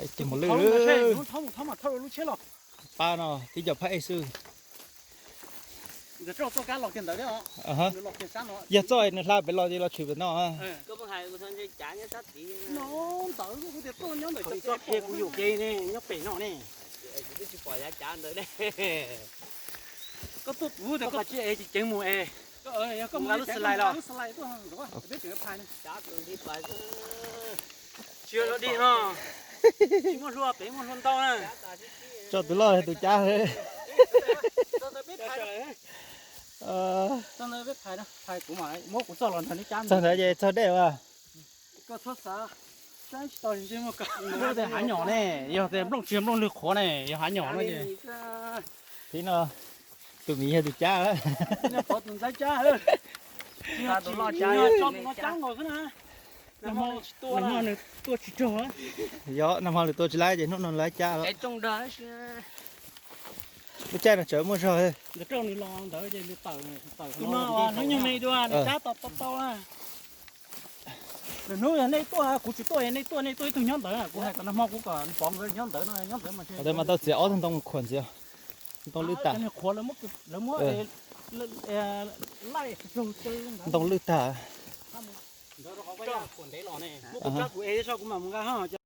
Ib tug mos lwj. Pab no tib co phab ej xwb. Yog txoj nws hla pem los ces los tshwm pem no. Kuv yuam kev ne, nyob pem no ne. Koj tuaj kuv tias koj tsis es ceev mus es. Koj lub slide los. Tsis yog dog dig no. Tsis muaj hlua pem, muaj hlua ntau na. Tso tus loj tus cab. Txog ntawd ces txog dej as. Hav nyom ne, yog tias nplooj tsis yog nplooj lwg qhuav ne, yog hav nyom no ces. Thiab no, tus miv yog tus cab. Tus ntxhais cab. Tus loj cab. Nag hmo nws tuaj tsis raug. Yog nag hmo nws tuaj tsis laib ces hnub no laib cab lawm. Lub caij no tseem muaj zog. Ntawd rau nws los ntawd ces nws tawm, tawm tus no, hnub nyoog me dua nws cab tau tau tau na. Lwm hnub yog nej tuaj, kuv tsis tuaj, nej tuaj, nej tuaj ib tug nyob ntawd, kuv hais kom nag hmo kuv kom pov nkawd nyob ntawd no, nyob ntawd mas. Mas tau txiav ob tug ntoo khuam ntxiv, ntoo lwj tag. Qhuav lawv muab, lawv muab, ntoo lwj tag. Muab kuv cab kuv es, kuv mam mus nqa.